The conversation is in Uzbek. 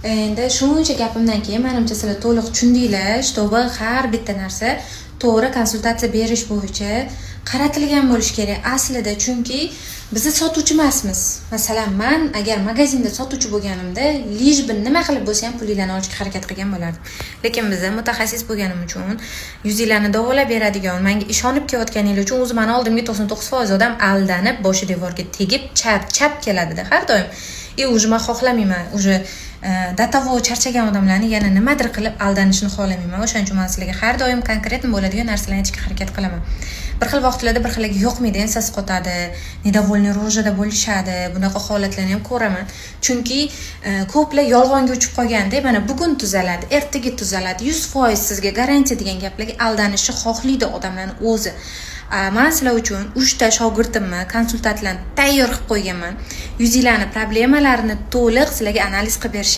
Endi shuncha gapimdan keyin, manimcha, sizlar to'liq tushundinglar, чтобы har bitta narsa to'g'ri konsultatsiya berish bo'yicha qaratilgan bo'lishi kerak aslida, chunki biza sotuvchi emasmiz. Masalan, man agar magazinda sotuvchi bo'lganimda, лишь бы nima qilib bo'lsa ham pulinglarni olishga harakat qilgan bo'lardim. Lekin biza mutaxassis bo'lganim uchun, yuzinglarni davolab beradigan, manga ishonib kelayotganinglar uchun, o'zi mani oldimga 99% odam aldanib, boshi devorga tegib, charchab keladida har doim. И уже man xohlamayman, уже до того charchagan odamlarni yana nimadir qilib aldanishini xohlamayman. O'shaning uchun man sizlarga har doim конкретно bo'ladigan narsalarni aytishga harakat qilaman. Bir xil vaqtlarda bir xillarga yoqmaydi, ensasi qotadi, недовольный рожа da bo'lishadi. Bunaqa holatlarni ham ko'raman, chunki ko'plar yolg'onga uchib qolganda, mana bugun tuzaladi, ertaga tuzaladi, 100% sizga garantiya degan gaplarga aldanishni xohlaydi odamlarni o'zi. Man sizlar uchun uchta shogirdimni konsultantlarni tayyor qilib qo'yganman, yuzinglarni problemalarini to'liq sizlarga analiz qilib berish.